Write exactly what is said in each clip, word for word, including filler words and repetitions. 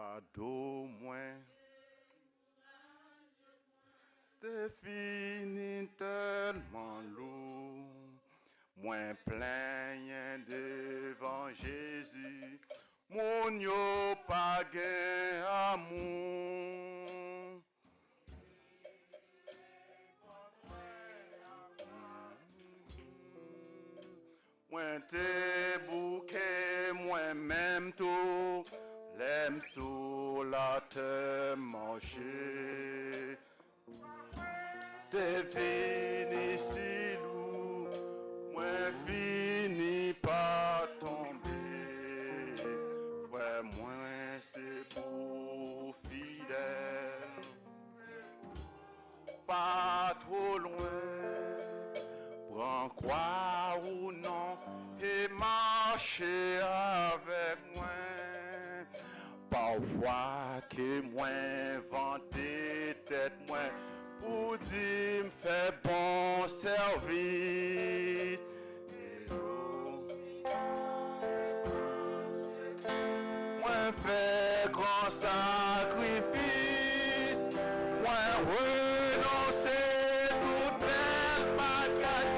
Fado mwen te fini tèlman lou. Mwen plenyen devan Jezi. Moun yo pa gen amou. Mwen te bouke mwen menm tou, lè m sou latè m mache. Te fini si lou, mwen fini pa tonbe. Frè mwen, se pou fidèl. Pa two lwen. Pran kwa ou non e mache avèk mwen. Pafwa ke mwen vante tèt mwen pou di m fè bon sèvis. Mwen fè gran sakrifis, mwen renonse tout bèl bagay.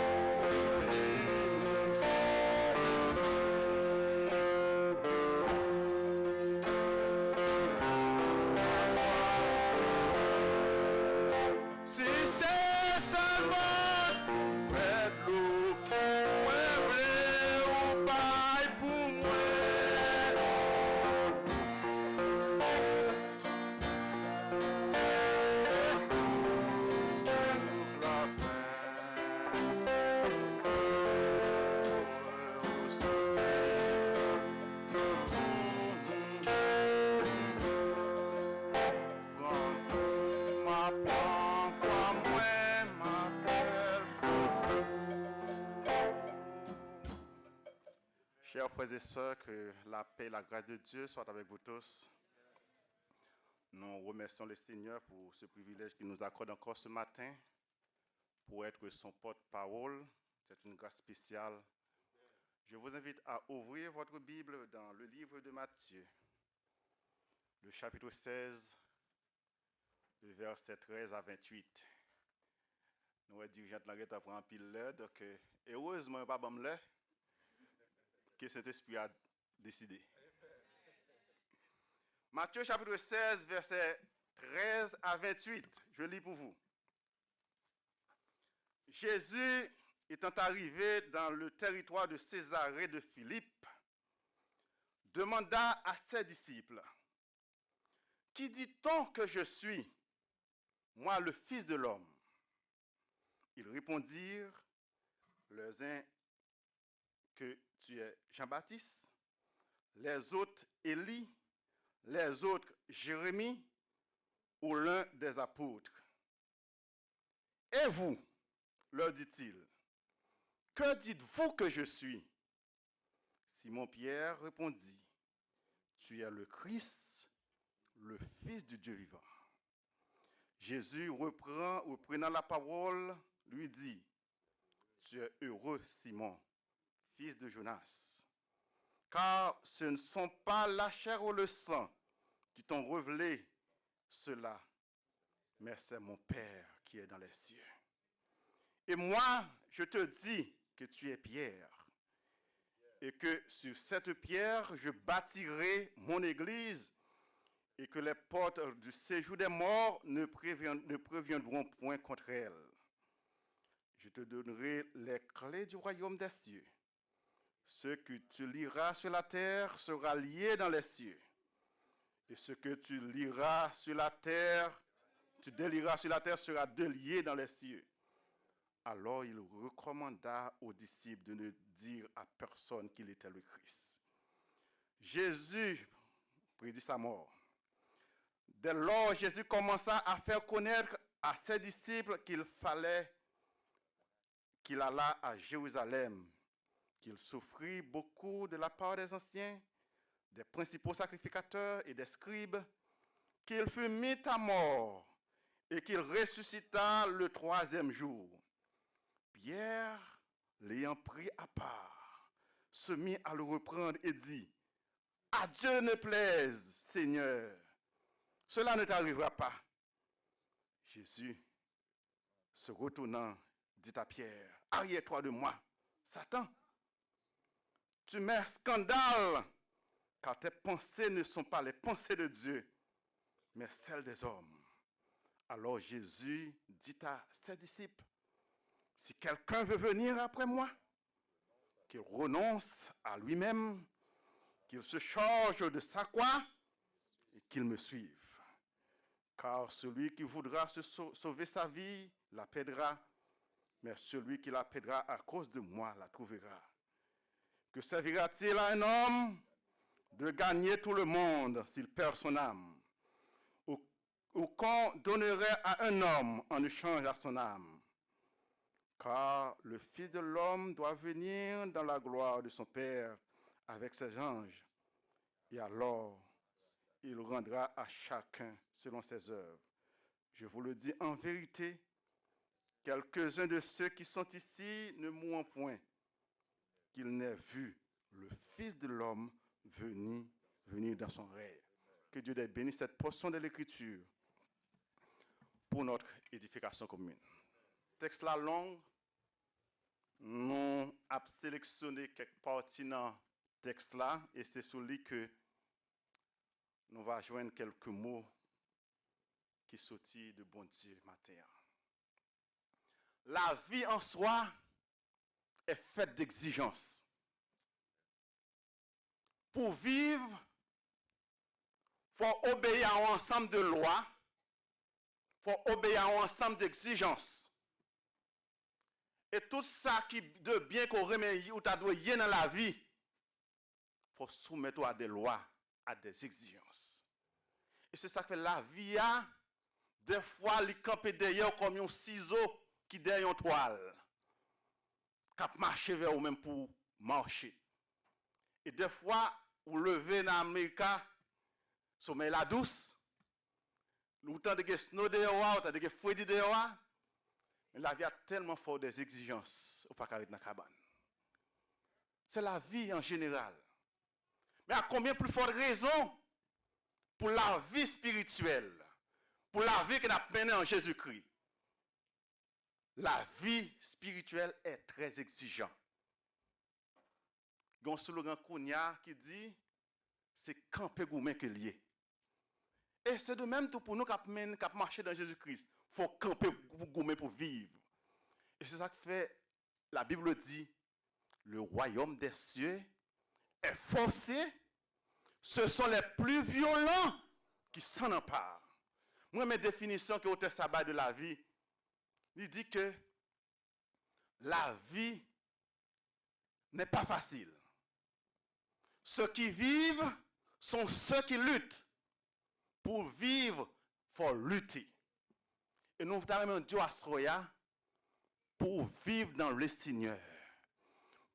Si se sèlman ti pè dlo mwen vle ou bay pou mwen. Jouk lafen, ou sove. Pran kou m a pran kwa mwen, m a fè l pou ou. Chers frères et sœurs, que la paix et la grâce de Dieu soient avec vous tous. Nous remercions le Seigneur pour ce privilège qu'il nous accorde encore ce matin pour être son porte-parole. C'est une grâce spéciale. Je vous invite à ouvrir votre Bible dans le livre de Matthieu, le chapitre seize, le verset treize à vingt-huit. Nou wè dirijant lan gentan pran anpil lè, donk, euh, erezman yo pa ban m lè, ke Sentespri a deside. Matthieu chapitre seize, verset treize à vingt-huit. Je lis pour vous. Jésus, étant arrivé dans le territoire de Césarée de Philippe, demanda à ses disciples: Qui dit-on que je suis, moi, le Fils de l'homme ? Ils répondirent, les uns que tu es Jean-Baptiste, les autres Élie, les autres Jérémie ou l'un des apôtres. Et vous, leur dit-il, que dites-vous que je suis ? Simon-Pierre répondit, tu es le Christ, le Fils du Dieu vivant. Jésus, reprend, reprenant la parole, lui dit, tu es heureux, Simon, fils de Jonas, car ce ne sont pas la chair ou le sang qui t'ont révélé cela, mais c'est mon Père qui est dans les cieux. Et moi, je te dis que tu es Pierre, et que sur cette pierre, je bâtirai mon église, et que les portes du séjour des morts ne prévien-, ne préviendront point contre elle. Je te donnerai les clés du royaume des cieux. Ce que tu lieras sur la terre sera lié dans les cieux. Et ce que tu lieras sur la terre, tu délieras sur la terre sera délié dans les cieux. Alors il recommanda aux disciples de ne dire à personne qu'il était le Christ. Jésus prédit sa mort. Dès lors, Jésus commença à faire connaître à ses disciples qu'il fallait qu'il alla à Jérusalem, qu'il souffrit beaucoup de la part des anciens, des principaux sacrificateurs et des scribes, qu'il fut mis à mort et qu'il ressuscita le troisième jour. Pierre, l'ayant pris à part, se mit à le reprendre et dit, à Dieu ne plaise, Seigneur, cela ne t'arrivera pas. Jésus, se retournant, dit à Pierre, arrière-toi de moi, Satan. Tu mets scandale, car tes pensées ne sont pas les pensées de Dieu, mais celles des hommes. Alors Jésus dit à ses disciples, si quelqu'un veut venir après moi, qu'il renonce à lui-même, qu'il se charge de sa croix et qu'il me suive. Car celui qui voudra se sau- sauver sa vie la perdra, mais celui qui la perdra à cause de moi la trouvera. Que servira-t-il à un homme de gagner tout le monde s'il perd son âme? Ou, ou qu'on donnerait à un homme en échange à son âme? Car le Fils de l'homme doit venir dans la gloire de son Père avec ses anges, et alors il rendra à chacun selon ses œuvres. Je vous le dis en vérité, quelques-uns de ceux qui sont ici ne mourront point, qu'ils n'aient vu le Fils de l'homme venir, venir dans son règne. Que Dieu bénisse cette portion de l'Écriture pour notre édification commune. Tèks la long, nou ap seleksyone kèk pati nan tèks la, e se sou li ke nou va jwenn kèk mo ki soti de Bondye maten an. La vie en soi est faite d'exigences. Pou viv, fò obeyi a yon ansanm de lwa, fò obeyi a yon ansanm d'egzijans. E tout sa ki de byen ke w renmen ou ta dwe ye nan lavi, fò soumèt ou a de lwa, a de egzijans. E se sa k fè lavi a, dèfwa li kanpe dèyè w kòm yon sizo ki dèyè yon twal, k ap mache vè ou menm pou w mache. E dèfwa, ou leve nan Amerika, somèy la dous, ou tande gen snow deyò a, ou tande gen fredi deyò a, men lavi a tèlman fè w de egzijans, ou pa ka ret nan kabann. Se lavi an jeneral. Men a konbyen pli fòt rezon pou lavi espirityèl, pou lavi ke n ap mennen an Jezikri? La vie spirituelle est très exigeante. Gen yon slogan kounye a ki di, se kanpe goumen ke l ye. E se de menm tou pou nou k ap mennen, k ap mache dan Jezi Kris. Fò w kanpe pou goumen pou viv. E se sa k fè la Bible dit, le royaume des cieux est forcé, ce sont les plus violents qui s'en emparent. Mwen renmen definisyon ke otè sa bay de lavi. Li di ke lavi n'est pas facile. Ceux qui vivent sont ceux qui luttent. Pou viv, fò w lite. E nou ta renmen di w aswè a, pou w viv dans le Seigneur,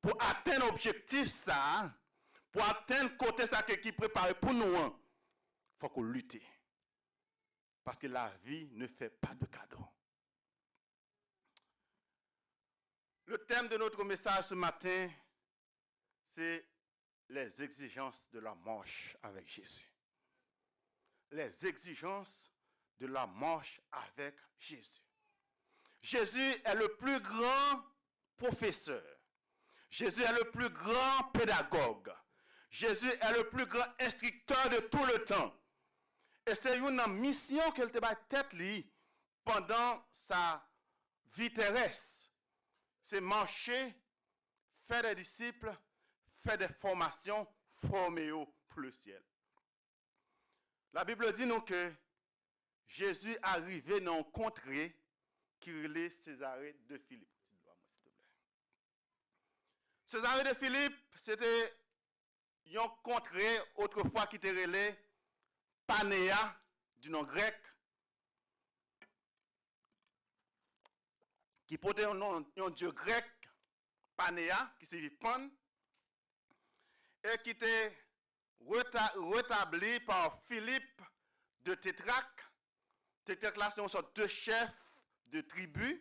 pou atenn objektif sa a, pou atenn kote sa ke ki prepare pou nou an, fòk ou lite. Paske la vie ne fait pas de cadeau. Le thème de notre message ce matin, c'est les exigences de la marche avec Jésus. Les exigences de la marche avec Jésus. Jésus est le plus grand professeur. Jésus est le plus grand pédagogue. Jésus est le plus grand instructeur de tout le temps. E se youn nan misyon ke l te bay tèt li pandan sa vi terès. Se mache, fè de disip, fè de fòmasyon, fòme yo pou le syèl. La Bible di nou ke Jezi arive nan yon kontre ki rele Sezare de Filip. Sezare de Filip, se te yon kontre otrefwa ki te rele Paneya, di non grèk, ki pote yon non, yon dye grèk, Paneya, ki siyifi Pan, e ki te reta- retabli pa Filip de Tetrak. Tetrak la, se yon sòt de chèf de tribi.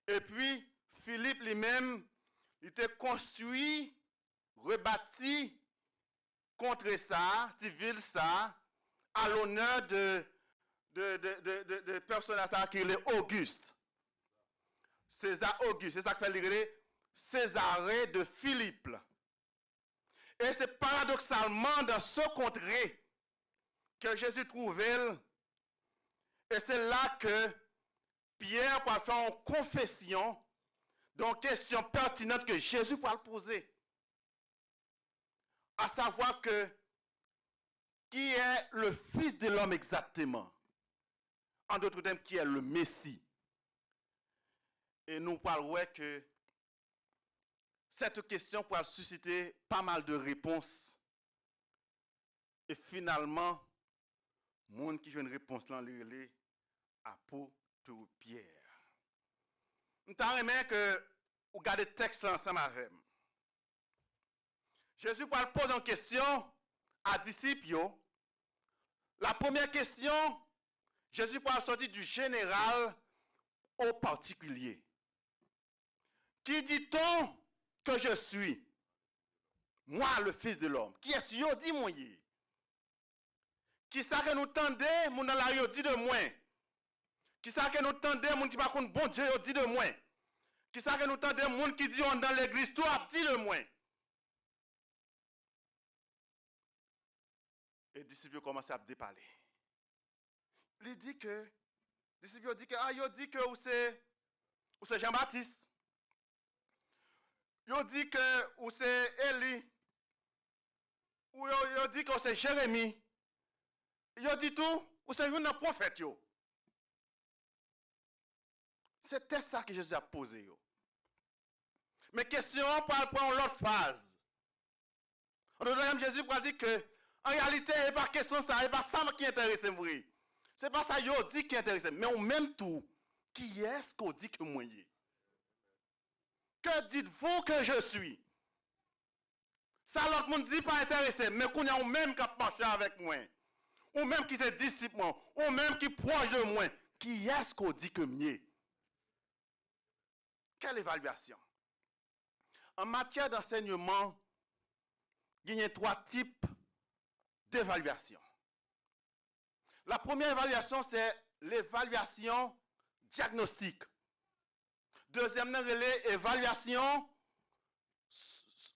Epi, Filip li menm, li te konstwi, rebati, kontre sa, ti vil sa, a lonè de, de, de, de, de, de pèsonaj sa ki rele Ogis. Seza Ogis, se sa k fè li rele Césarée de Philippe. E se paradoksalman dan se kontre ke Jezi twouve l, e se la ke Pyè pral fè yon konfesyon de yon kesyon pètinan ke Jezi pral poze. A savwa ke, qui est le Fils de l'homme exactement? En d'autres termes, qui est le Messie? E nou pral wè ke cette question pral sisite pa mal de repons. E finalman, moun ki jwenn repons lan, li rele apot Pyè. M ta renmen ke ou gade tèks lan ansanm avè m. Jezi pral poze yon kesyon a disip yo. La première question, Jésus pral sòti du général au particulier. Qui dit-on que je suis? Moi, le Fils de l'homme. Kiyès yo di mwen ye? Kisa ke nou tande moun nan lari yo di de mwen? Kisa ke nou tande moun ki pa konn Bondye yo di de mwen? Kisa ke nou tande moun ki di yo anndan legliz tou ap di de mwen? E disip yo kòmanse ap depale. Li di ke, disip yo di ke, ah, yo di ke ou se, ou se Jan Batis. Yo di ke ou se Eli. Ou yo, yo di ke ou se Jeremi. Yo di tou, ou se youn nan pwofèt yo. Se tès sa ke Jezi ap poze yo. Men kesyon an pral pran yon lòt faz. An dòt tèm, Jezi pral di ke, an reyalite, e pa kesyon sa, e pa sa ki enterese m vre. Se pa sa yo di ki enterese m. Men ou menm tou, kiyès ke w di ke mwen ye? Que dites-vous que je suis? Sa lòt moun di pa enterese m, men kounye a ou menm k ap mache avèk mwen, ou menm ki se disip mwen, ou menm ki pwòch de mwen, kiyès ke w di ke m ye? Quelle évaluation? En matière d'enseignement, genyen twa tip devalyasyon. La première évaluation, c'est l'évaluation diagnostique. Dezyèm nan rele evalyasyon s-, s-,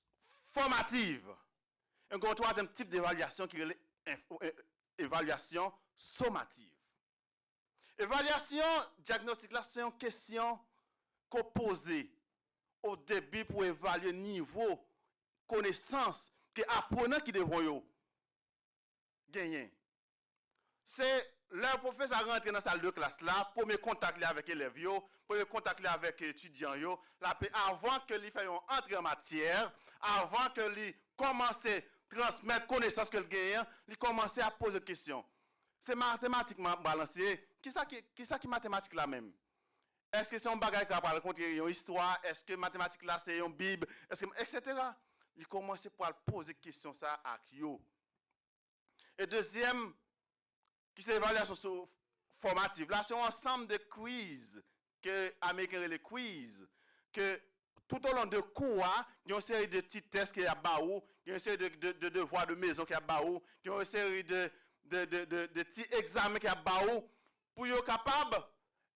fòmativ. E gen yon twazyèm tip devalyasyon ki rele enf-, e-, evalyasyon somativ. Evalyasyon dyagnostik la, se yon kesyon ke w poze o debi pou evalye nivo konesans ke aprenan ki devan yo genyen. Se lè pwofesè a rantre nan sal de klas la, premye kontak li avèk elèv yo, premye kontak li avèk etidyan yo, l ap, avan ke li fè yon antre an matyè, avan ke li kòmanse transmèt konesans ke l genyen an, li kòmanse ap poze kesyon. Se matematik m ap balanse. Kisa ki, kisa ki matematik la menm? Èske se yon bagay k ap rakonte yon istwa? Èske matematik la se yon bib? Èske, etsetera. Li kòmanse pral poze kesyon sa a ak yo. E dezyèm, ki se evalyasyon sou, fòmativ la, se yon ansanm de quiz ke Ameriken rele quiz, ke tout o lon de kou a, gen yon seri de ti tès ke y ap ba ou, gen yon seri de, de, de devwa de mezon ke y ap ba ou, gen yon seri de, de, de, de, de ti egzamen ke y ap ba ou, pou yo kapab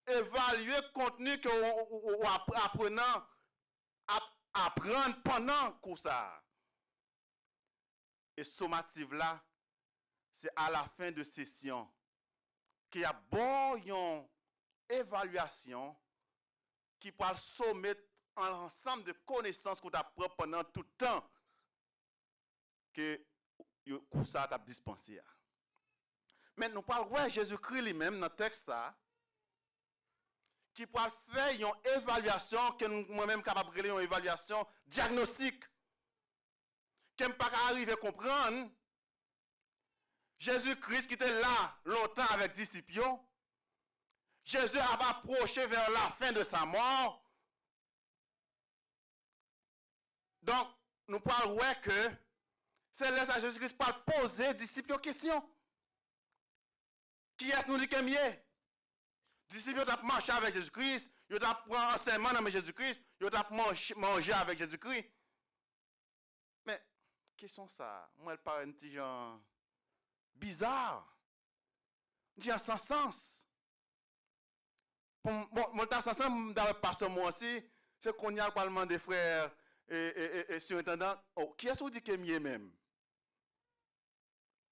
evalye kontni ke w, w, w, w ap-, aprenan ap aprann pandan kou sa a. E somativ la, se alafen de sesyon ke y ap ba w yon evalyasyon ki pral some an ansanm de konesans ke w t ap pran pandan tout tan ke yo, kou sa a t ap dispanse a. Men nou pral wè Jezikri li menm nan tèks sa a, ki pral fè yon evalyasyon ke nou, mwen menm kapab rele yon evalyasyon dyagnostik, ke m pa ka rive konprann. Jezi Kris ki te la lontan avèk disip yo, Jezi ap apwoche vè lafen de sa mò. Donk, nou pral wè ke se lè sa Jezi Kris pral poze disip yo kesyon. Kiyès nou di ke m ye? Disip yo t ap mache avèk Jezi Kris, yo t ap pran ansèyman nan men Jezi Kris, yo t ap manj-, manje avèk Jezi Kris. Men, kesyon sa a, m wè l parèt yon ti jan biza, yon ti jan san sans. Pou m, bon, mwen ta san sans, m ta wè pastè Morancy, se kounye a l pral mande frè, e, e, e, e, sirentandan, oh, kiyès ou di ke m ye menm?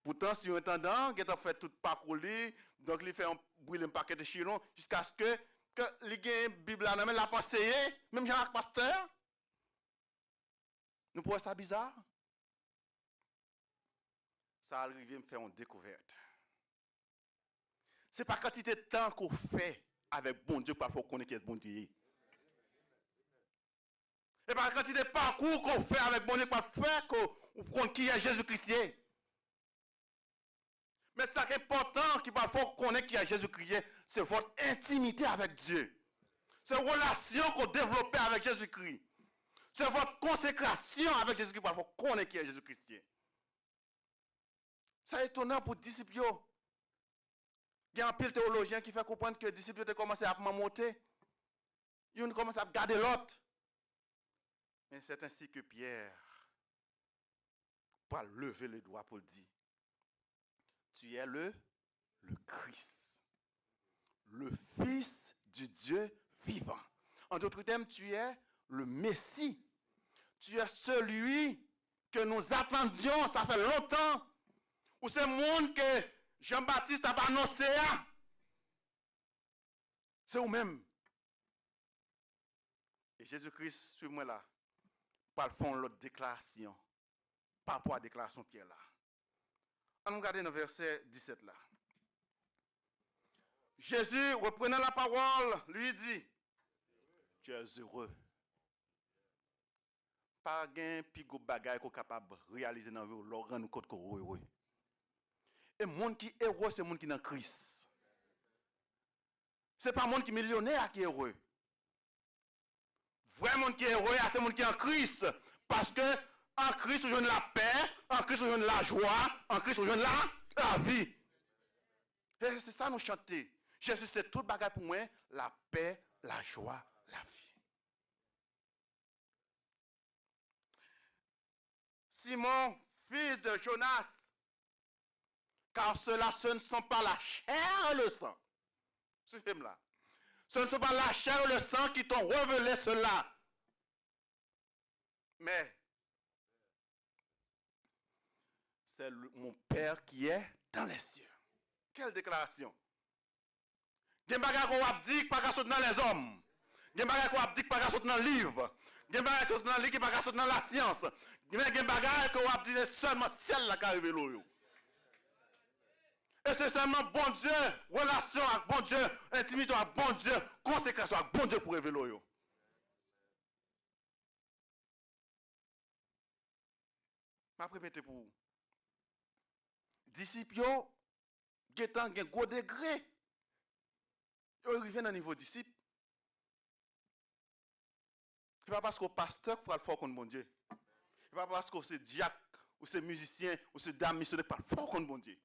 Poutan, sirentandan gentan fè tout pakou li, donk li fè yon, brile yon pakèt echilon, jiskaske ke li gen Bib la nan men l, l ap anseye, menm jan ak pastè a. Nou pa wè sa biza? Sa al rive m fè yon dekouvèt. Se pa kantite tan ke w fè avèk Bondye k pral fè w konnen kiyès Bondye ye. E pa kantite pakou ke w fè avèk Bondye k pral fè ke w konn kiyès Jezi Kris ye. Men sa k enpòtan ki pral fè w konnen kiyès Jezi Kris ye, c'est votre intimité avec Dieu. Se relasyon ke w devlope avèk Jezi Kris. C'est votre consécration avec Jésus-Christ k pral fè w konnen kiyès Jezi Kris ye. Sa etonan pou disip yo. Gen anpil teyolojyen ki fè konprann ke disip yo te kòmanse ap manmote. Youn kòmanse ap gade lòt. Men c'est ainsi que Pierre pral leve ledwa pou l di, Tu es le, le Christ, le Fils du Dieu vivant. En d'autres termes, tu es le Messie. Tu es celui que nous attendions, ça fait longtemps. Ou se moun ke Jan Batis t ap anonse a. Se ou menm. E Jezi Kris, swiv mwen la, pral fè yon lòt deklarasyon pa rapò a deklarasyon Pyè la. Ann nou gade nan vèsè disèt la. Jésus, reprenant la parole, lui dit, Tu es heureux. Pa gen pi gwo bagay ke w kapab reyalize nan vi w lè w rann ou kont ke w ere. E moun ki ere, se moun ki nan Kris. Se pa moun ki milyonè a ki ere. Vrè moun ki ere a, se moun ki an Kris. Paske an Kris, ou jwenn lapè, an Kris, ou jwenn lajwa, an Kris, ou jwenn la, lavi. E se sa nou chante. Jezi se tout bagay pou mwen, lapè, lajwa, lavi. Simon, fils de Jonas, car cela, ce ne sont pas la chair et le sang. Suivez-moi là. Ce ne sont pas la chair et le sang qui t'ont révélé cela, mais c'est le- mon Père qui est dans les cieux. Quelle déclaration! Gen bagay ke w ap di ki pa ka sot nan lèzòm. Gen bagay ke w ap di ki pa ka sot nan liv. Gen bagay ke sot nan li ki pa ka sot nan lasyans. Men gen bagay ke w ap di se sèlman syèl la ka revele w yo. E se sèlman Bondye, relasyon ak Bondye, entimite ak Bondye, konsekrasyon ak Bondye pou revele w yo. M ap repete pou ou. Disip yo gentan gen gwo degre. Yo rive nan nivo disip. Se pa paske w pastè k pral fè w konn Bondye. Se pa paske w se dyak, ou se mizisyen, ou se dam misyonè k pral fè w konn Bondye.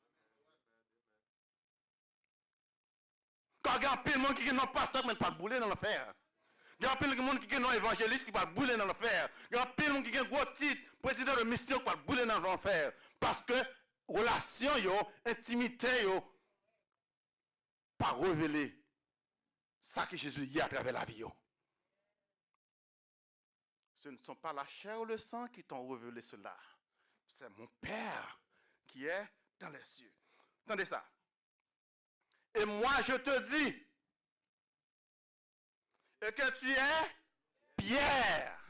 Kò gen anpil moun ki gen non pastè, men l pral boule nan lanfè. Gen anpil moun ki gen non evanjelis ki pral boule nan lanfè. Gen anpil moun ki gen gwo tit, prezidan de misyon ki pral boule nan lanfè. Paske relasyon yo, entimite yo, pa revele sa ke Jezi ye atravè lavi yo. Ce ne sont pas la chair ou le sang qui t'ont révélé cela. C'est mon Père qui est dans les cieux. Tande sa. Et moi, je te dis, et que tu es Pierre.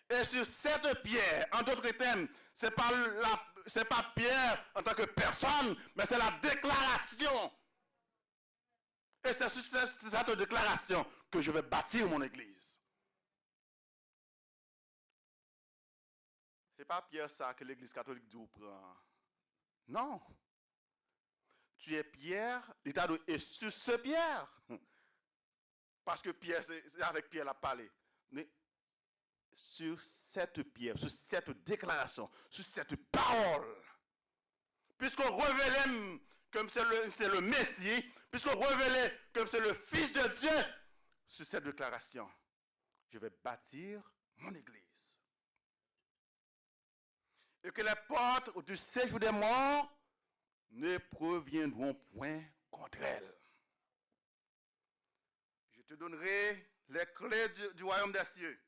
Et sur cette pierre, en d'autres termes, c'est pas la, c'est pas Pierre en tant que personne, mais c'est la déclaration. Et c'est sur cette, cette déclaration que je vais bâtir mon église. Se pa Pyè sa ke legliz katolik di w pran. Non. Tu es Pierre, li ta dwe, et sur ce Pierre. Paske Pyè, se, se avèk Pyè l ap pale. Men sur cette pierre, sur cette déclaration, sur cette parole. Puisqu'on révélé m que c'est le, c'est le Messie, puisqu'on révélé que c'est le Fils de Dieu, sur cette déclaration, je vais bâtir mon église. et que les portes du séjour des morts ne préviendront point contre elle. Je te donnerai les clés du, du royaume des cieux.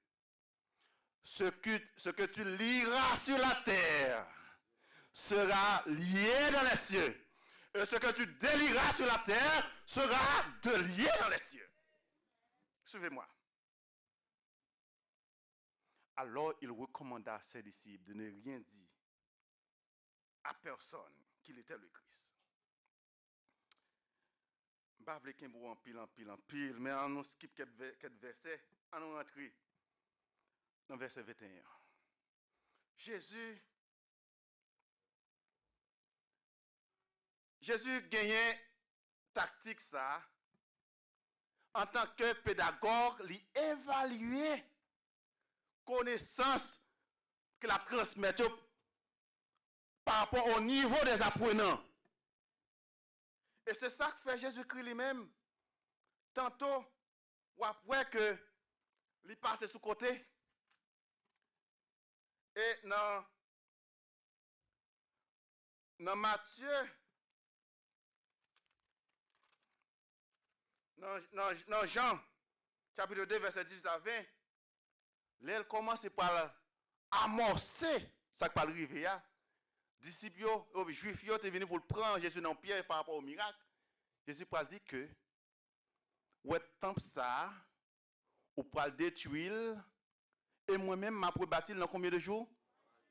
Ce que, ce que tu lieras sur la terre sera lié dans les cieux. Et ce que tu délieras sur la terre sera délié dans les cieux. Suivez-moi. Alors il recommanda à ses disciples de ne rien dire à personne qu'il était le Christ. M pa vle kenbe w anpil, anpil, anpil, men ann nou skip kèk vè-, kèk vèsè, ann nou rantre nan vèsè venteyen an. Jezi, Jezi genyen taktik sa a, antanke pedagòg, li evalye konesans ke l ap transmèt yo pa rapò o nivo dè zaprenan. E se sa k fè Jezikri li menm, tanto w ap wè ke li pase sou kote. E nan, nan Matye, nan, nan, nan Jan, chapit de, vèsè dizuit a ven, lè l kòmanse pral amòse sa k pral rive a, disip yo, oubyen Jwif yo, te vini pou l pran Jezi nan pyèj pa rapò o mirak. Jezi pral di ke, ou wè tanp sa a, ou pral detwi l, e mwen menm, m ap rebati l nan konbyen de jou?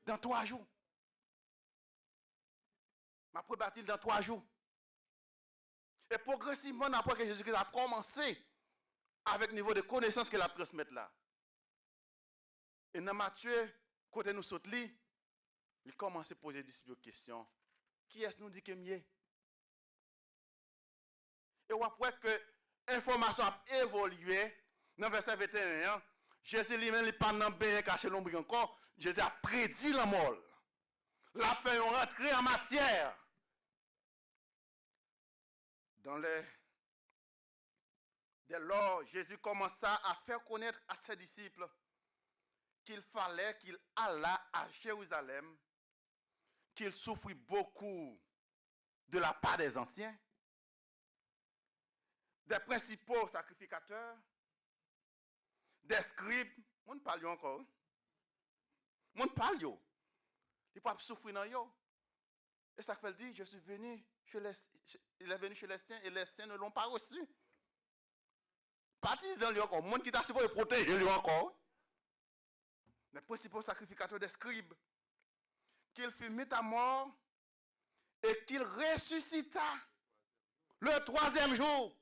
Dans twa jou. M ap rebati l dans twa jou. E pwogresivman, n ap wè ke Jezikri ap kòmanse avèk nivo de konesans ke l ap transmèt la. E nan Matye, kote nou sot li, li kòmanse poze disip yo kesyon, kiyès nou di ke m ye? E w ap wè ke enfòmasyon ap evolye nan vèsè venteyen an. Jezi li menm, li pa nan benyen kache lonbrik ankò. Jezi ap predi lanmò l. L ap fè yon rantre an matyè. Dans les, dès lors, Jésus commença à faire connaître à ses disciples qu'il fallait qu'il allât à Jérusalem, qu'il souffrît beaucoup de la part des anciens, des principaux sacrificateurs, des scribes, moun pa l yo ankò, wi. Moun pa l yo. Li pral soufri nan yo. E sa k fè l di, je suis venu chez les, il est venu chez les siens et les siens ne l'ont pas reçu. Patizan l yo ankò, moun ki ta sipoze pwoteje l yo ankò, wi. Les principaux sacrificateurs, des scribes, qu'il fut mis à mort et qu'il ressuscita le troisième jour.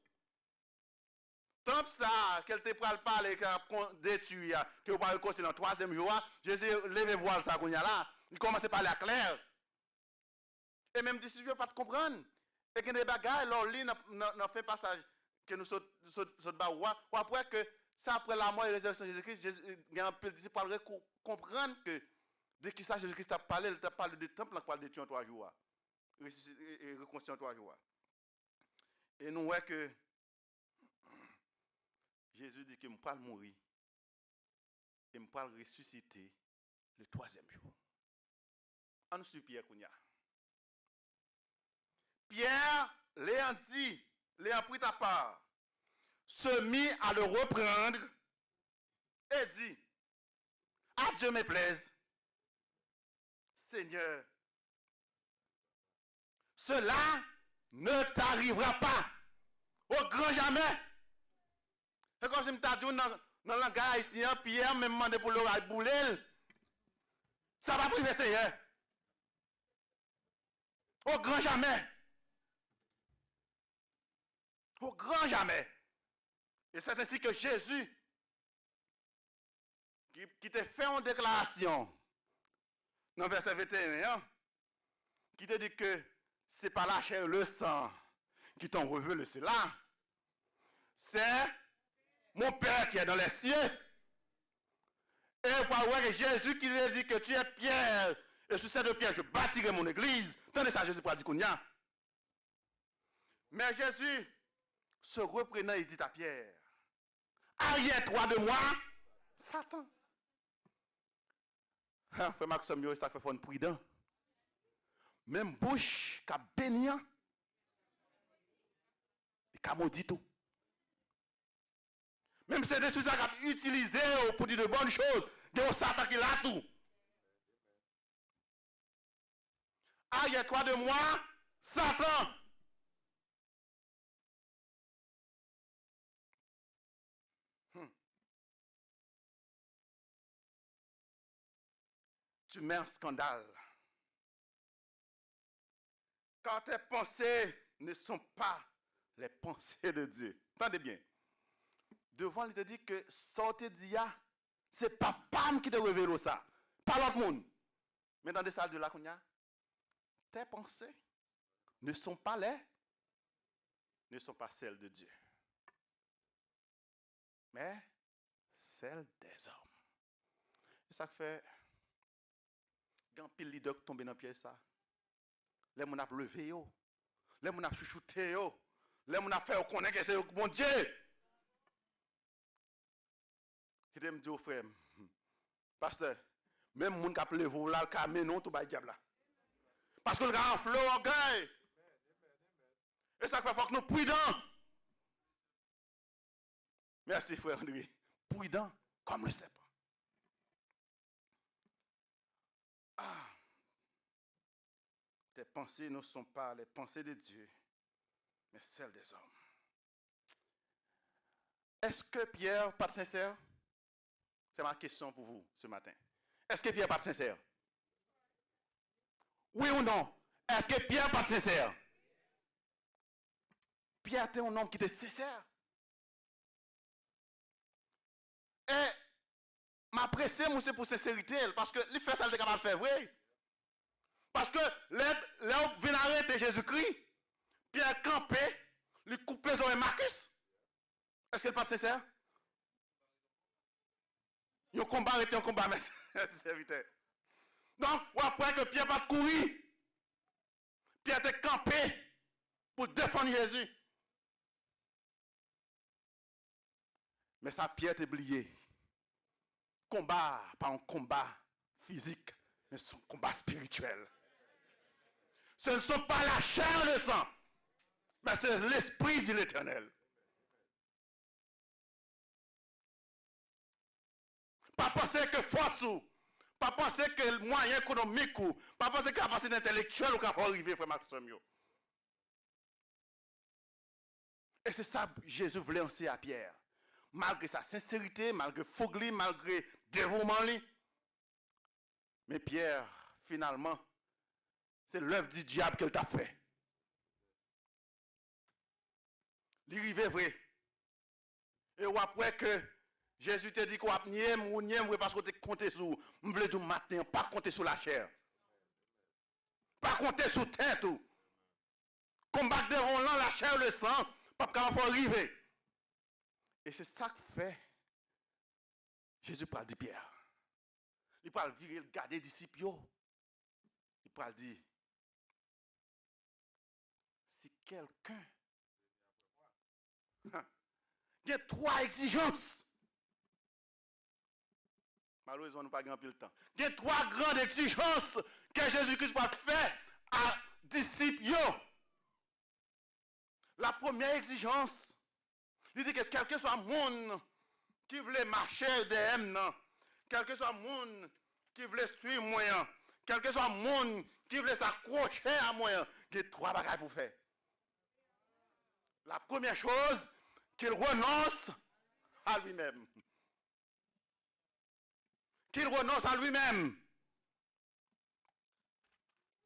Tanp sa a ke l te pral pale, ke l ap kon-, detwi a, ke yo pral rekonstwi nan twazyèm jou a, Jezi leve vwal sa a kounye a la, li kòmanse pale a klè. E menm disip yo pa t konprann. E gen de bagay, lè w li nan, nan, nan fen pasaj ke nou sot, sot, sot ba ou a, w ap wè ke se apre lamò e rezirèksyon Jezikri, Jezi, gen anpil disip pral reko-, konprann ke de kisa Jezikri t ap pale, li t ap pale de tanp lan k pral detwi an twa jou a, resisi-, e, e rekonstwi an twa jou a. E nou wè ke Jezi di ke m pral mouri e m pral resisite le twazyèm jou. Ann nou swiv Pyè kounye a. Pierre, l'ayant dit, l'ayant pris à part, se mit à le reprendre et dit, à Dieu me plaise, Seigneur, cela ne t'arrivera pas. Au grand jamais. Se kòmsi m ta di w nan, nan langay ayisyen an, Pyè menm mande pou loray boule l. Sa p ap rive, Seyè. Au grand jamais. Au grand jamais. Et c'est ainsi que Jésus, ki, ki te fè yon deklarasyon nan vèsè venteyen an, ki te di ke c'est pas la chair et le sang qui t'ont révélé cela, c'est mon Père qui est dans les cieux. E w pral wè ke Jezi ki te di ke tu es Pierre, et sur cette pierre je bâtirai mon église. Tande sa Jezi pral di kounye a. Mais Jésus, se reprenant, il dit à Pierre, arrière-toi de moi, Satan. Ha, frè m ak sè m yo, e sa k fè fò n pridan. Menm bouch k ap beni an, li ka modi tou. Menm Sentespri sa k ap itilize w pou di de bòn choz, gen yon Satan ki la tou. Arrière-toi de moi, Satan. Hmm. Tu mets un scandale. Car tes pensées ne sont pas les pensées de Dieu. Tande byen. Devan, li te di ke sa w te di a, se Papa m ki te revele w sa, pa lòt moun. Men tande sa l di la kounye a. Tes pensées ne sont pas les, ne sont pas celles de Dieu, mais celles des hommes. E sa k fè gen anpil lidè k tonbe nan pyèj sa. Lè moun ap leve yo, lè moun ap chouchoute yo, lè moun ap fè yo konnen ke se yo k Bondye. Kite m di w, frè m, pastè, menm moun k ap leve w la, l ka mennen w tou bay dyab la. Paske l ka anfle w ògèy. E sa k fè fòk nou pridan. Mèsi, frè André. Pridan comme le serpent. Ah. Tes pensées ne sont pas les pensées de Dieu, mais celles des hommes. Èske Pyè pa t sensè? Se ma kesyon pou vou se maten. Èske Pyè pa t sensè? Wi ou non? Èske Pyè pa t sensè? Pyè te yon nonm ki te sensè. E m apresye misye pou senserite l, paske li fè sa l te kapab fè vre. Paske lè, lè yo vin arete Jezikri, Pyè kanpe, li koupe zòrèy Makis. Èske l pa t sensè? Yon konba rete yon konba, mèsi, mèsi sèvitè. Donk, w ap wè ke Pyè pa t kouri. Pyè te kanpe pou l defann Jezi. Men sa Pyè te bliye, konba a pa yon konba fizik, men se yon konba espirityèl. Ce ne sont pas la chair et le sang, mais c'est l'esprit, dit l'Éternel. Pa panse ke fòs ou, pa panse ke mwayen ekonomik ou, pa panse ke kapasite entèlektyèl ou ka fè w rive, frè m ak sè m yo. E se sa Jezi vle anseye a Pyè. Malgre sa senserite, malgre foug li, malgre devouman li, men Pyè, finalman, se lèv di dyab ke l t ap fè. Li rive vre. E w ap wè ke Jezi te di ke w ap nye m, ou nye m vre paske w te konte sou ou. M vle di w maten an, pa konte sou lachè. Pa konte sou tèt ou. Konba k devan w lan, lachè e le san p ap kapab fè w rive. E se sa k fè Jezi pral di Pyè. Li pral vire l gade disip yo. Li pral di, si kèlken, gen twa egzijans. Malerezman, nou pa gen anpil tan. Gen twa gran egzijans ke Jezi Kris pral fè a disip yo. La premyè egzijans, li di ke kèlkeswa moun ki vle mache dèyè m nan, kèlkeswa moun ki vle swiv mwen an, kèlkeswa moun ki vle sa kwoche a mwen an, gen twa bagay pou fè. La première chose, qu'il renonce à lui-même. Qu'il renonce à lui-même.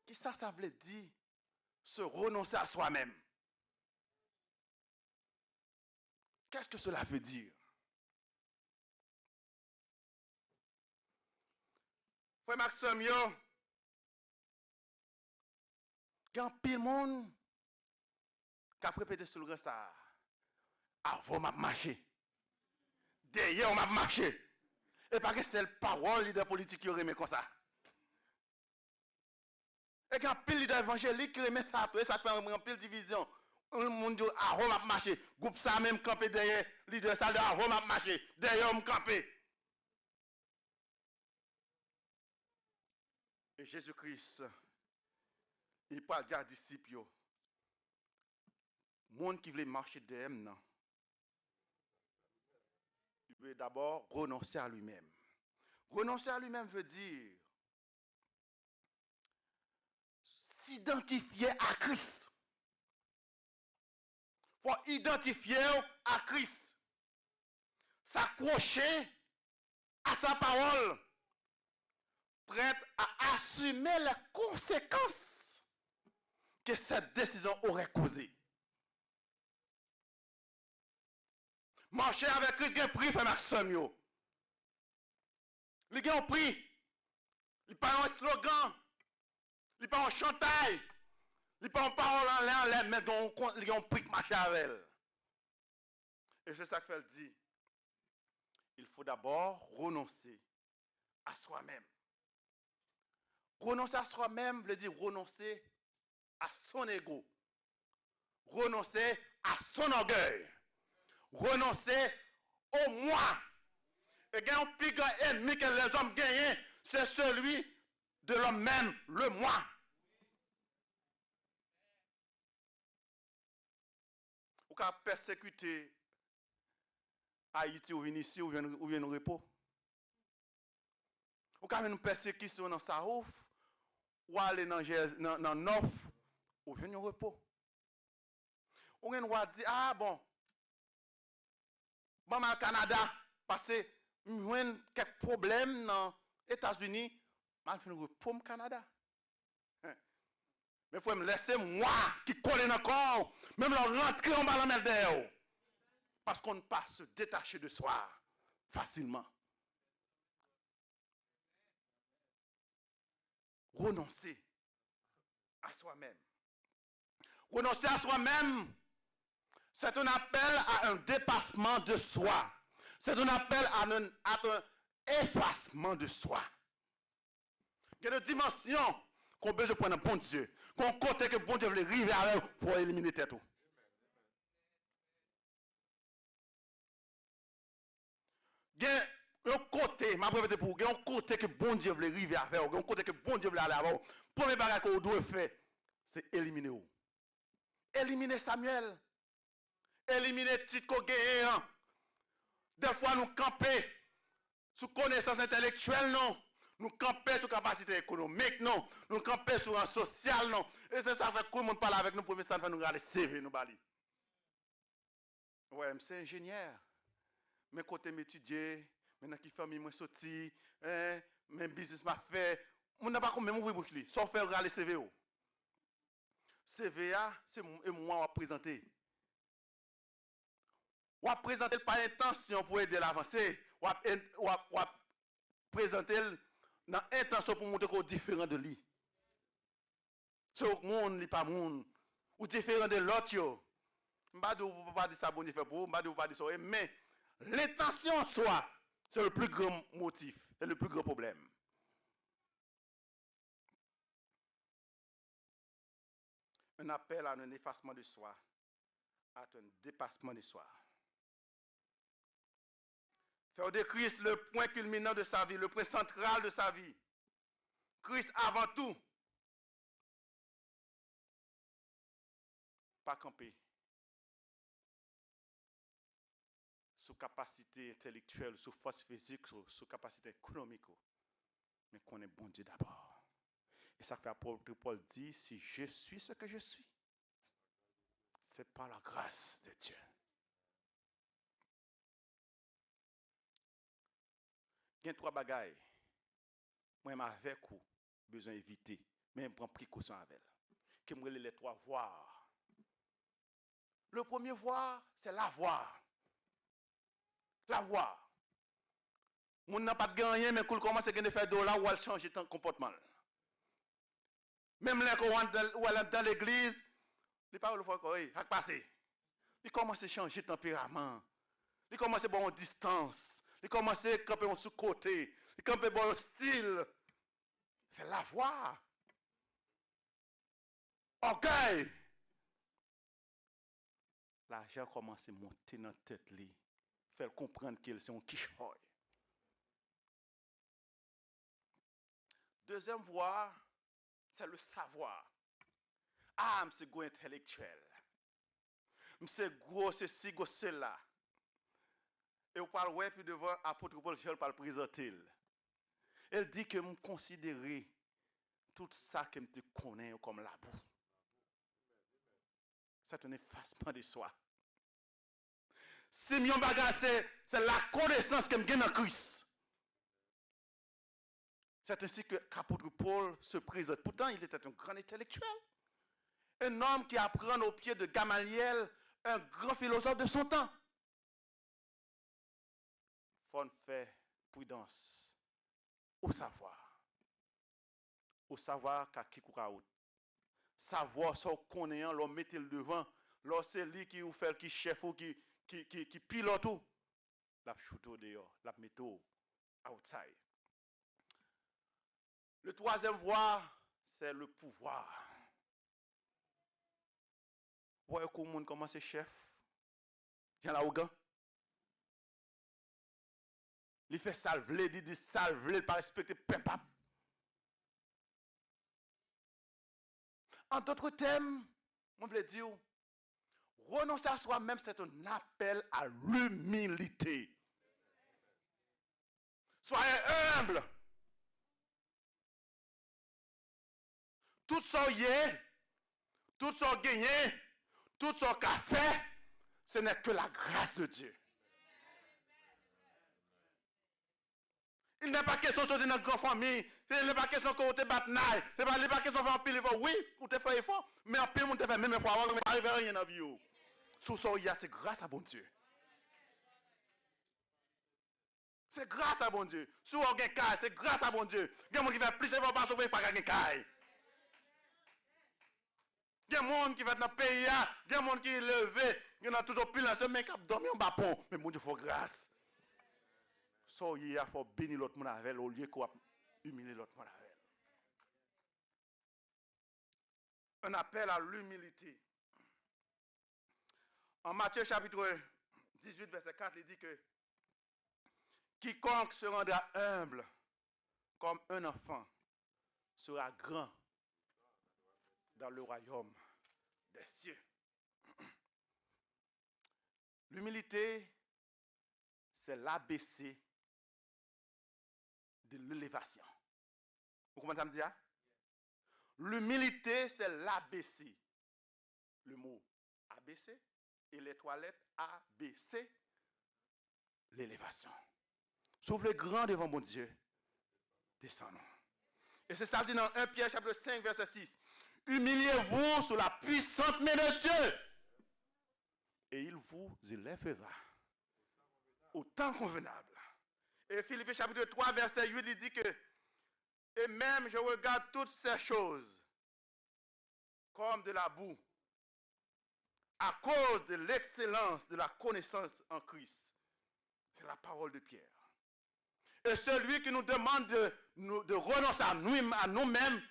Kisa sa vle di, se renoncer à soi-même? Qu'est-ce que cela veut dire? Frè m ak sè m yo, gen anpil moun k ap repete slogan sa a, avan w m ap mache, dèyè w m ap mache. E pa gen sèl pawòl lidè politik yo renmen konsa. E gen anpil lidè evanjelik ki renmen sa tou. E sa k fè anpil divizyon. Yon moun di, avan w m ap mache. Gwoup sa a menm kanpe dèyè lidè sa a, avan w m ap mache. Dèyè w m kanpe. E Jezi Kris, li pral di a disip yo, moun ki vle mache dèyè m nan, li dwe dabò renonse a li menm. Renonse a li menm vle di s'idantifye a Kris. Fò idantifye w a Kris. S'accrocher à sa parole, prête à assumer les conséquences que cette décision aurait causées. Mache avèk Kris gen pri, frè m ak sè m yo. Li gen yon pri. Li pa yon slogan. Li pa yon chantay. Li pa yon pawòl anlè anlè, men gen yon kon- li gen yon pri k mache avè l. E se sa k fè l di, il faut d'abord renoncer à soi-même. Renoncer à soi-même vle di renonse a son ego, renonse a son orgueil, renonse au moi. E gen yon pi gran ènmi ke lèzòm genyen, se celui de l'homme même, le moi. Ou ka pèsekite Ayiti, ou vin isi, ou jwenn, ou jwenn repo. Ou ka jwenn pèsekisyon nan South, ou ale nan Jèz-, nan, nan North, ou jwenn yon repo. Ou gen dwa di, a bon, ban m al Kanada, paske m jwenn kèk pwoblèm nan Etazini, m al jwenn repo m Kanada. Men frè m, lè se mwa ki kole nan kò w, menm lè w rantre yon bal anmèl dèyè w. Parce qu'on ne peut pas se détacher de soi facilement. Renoncer à soi-même. Renoncer à soi-même, c'est un appel à un dépassement de soi. C'est un appel à un, à un effacement de soi. Gen de dimansyon ke w bezwen pran nan Bondye. Gen yon kote ke Bondye vle rive avè w, fò w elimine tèt ou. Gen yon kote, m ap repete pou ou, gen yon kote ke Bondye vle rive avè w, gen yon kote ke Bondye vle ale avè w. Premye bagay ke w dwe fè, se elimine w. Elimine Samuel. Elimine tit ke w genyen an. Dèfwa nou kanpe sou konesans entèlektyèl nou. Nou kanpe sou kapasite ekonomik nou. Nou kanpe sou ran sosyal nou. E se sa k fè kou moun pale avèk nou, premye sa n fè, nou rale C V nou ba li. Wè, m se enjenyè. Men kote m etidye, men nan ki fanmi mwen soti, en, men biznis m ap fè. Moun nan pa konn menm ouvri bouch li. Sa w fè, rale C V w. C V a, se m-, e mwa w ap prezante. W ap prezante l pa entansyon pou ede l avanse. W ap en-, w ap, w ap prezante l nan entansyon pou montre ke w diferan de li. Se w k moun, li pa moun. Ou diferan de lòt yo. M pa di w pou pa di sa Bondye fè pou ou, m pa di w pou pa di sa w ye, men lentansyon an swa, se le pli gran motif, se le pli gran pwoblèm. Un appel à un effacement de soi, à un dépassement de soi. Faire de Christ le point culminant de sa vie, le point central de sa vie. Christ avant tout. Pa kanpe sou kapasite entèlektyèl, sou fòs fizik, sou, sou kapasite ekonomik ou. Men konnen Bondye dabò. E sa k fè apot Pòl di, si je suis ce que je suis, c'est par la grâce de Dieu. Gen twa bagay mwen menm avèk ou bezwen evite, men pran prekosyon avè l. Ke m rele les trois voir. Le premier voir, c'est l'avoir. L'avoir. Moun nan pa t gen anyen, men kou l kòmanse gen de fè dola, w al chanje tan konpòtman l. Menm lè ke w anndan, w al anndan legliz, li pa rele w fò ankò, ey, sa k pase? Li kòmanse chanje tanperaman. Li kòmanse ba w yon distans. Li kòmanse kanpe w sou kote. Li kanpe ba w yon stil. C'est l'avoir. Ògèy. Lajan kòmanse monte nan tèt li. Fè l konprann ke l se yon kichòy. Dezyèm vwa, se le savwa. Ah, m se gwo entèlektyèl. M se gwo sesi, gwo sela. E w pral wè pi devan, apot Pòl, jan l pral prezante l. E l di ke m konsidere tout sa ke m te konnen yo kòm labou. C'est un effacement de soi. Si m yon bagay, se, se lakonesans ke m gen nan Kris. C'est ainsi que, qu'apôtre Paul se présente. Pourtant, il était un grand intellectuel. Un homme qui apprend aux pieds de Gamaliel, un grand philosophe de son temps. Fò n fè pridans au savoir. Au savoir ka kik ou ka out. Savwa sa w konnen an, lè w mete l devan, lè w se li ki ou fè l ki chèf ou, ki, ki, ki, ki pilòt ou, l ap choute w deyò, l ap mete w outside. Le twazyèm vwa, se le pouvwa. Ou wè kou moun kòmanse chèf, jan l awogan. Li fè sa l vle, li di sa l vle, li pa respekte pèp ap. En d'autres termes, mwen vle di w, renoncer à soi-même, c'est un appel à l'humilité. Soyez humble. Tout sa w ye, tout sa w genyen, tout sa w ka fè, ce n'est que la grâce de Dieu. Il n'est pas question soti nan gran fanmi. Il n'est pas question ke ou te bat nay. Se pa, li pa kesyon fè anpil efò. Wi, ou te fè efò, men anpil moun te fè menm efò a w, men pa rive anyen nan vi w. Sou sa w ye a, se gras a Bondye. Se gras a Bondye. Si w gen kay, se gras a Bondye. Gen moun ki fè plis efò pase w, men pa ka gen kay. Gen moun ki fèt nan peyi a, gen moun ki leve, gen nan tout opilans yo, men k ap dòmi anba pon. Men Bondye fè w gras. Sa w ye a, fò w beni lòt moun avè l, olye ke w ap imilye lòt moun avè l. Un appel à l'humilité. En Matthieu chapitre dix-huit, verset quatre, il dit que quiconque se rendra humble comme un enfant sera grand dans le royaume des cieux. L'humilité, c'est l'A B C de l'élévation. Ou konprann sa m di a? L'humilité, c'est l'A B C. Le mot A B C et les trois lettres A B C, l'élévation. Si w vle gran devan Bondye, desann ou. E se sa l di nan un Pierre chapitre cinq, verset six. Humiliez-vous sous la puissante main de Dieu, et il vous élèvera au temps convenable. Et Philippiens chapitre trois, verset huit, il dit que, et même je regarde toutes ces choses comme de la boue, à cause de l'excellence de la connaissance en Christ. C'est la parole de Pierre. Et celui qui nous demande de, nous- de renoncer à nous, à nous-mêmes,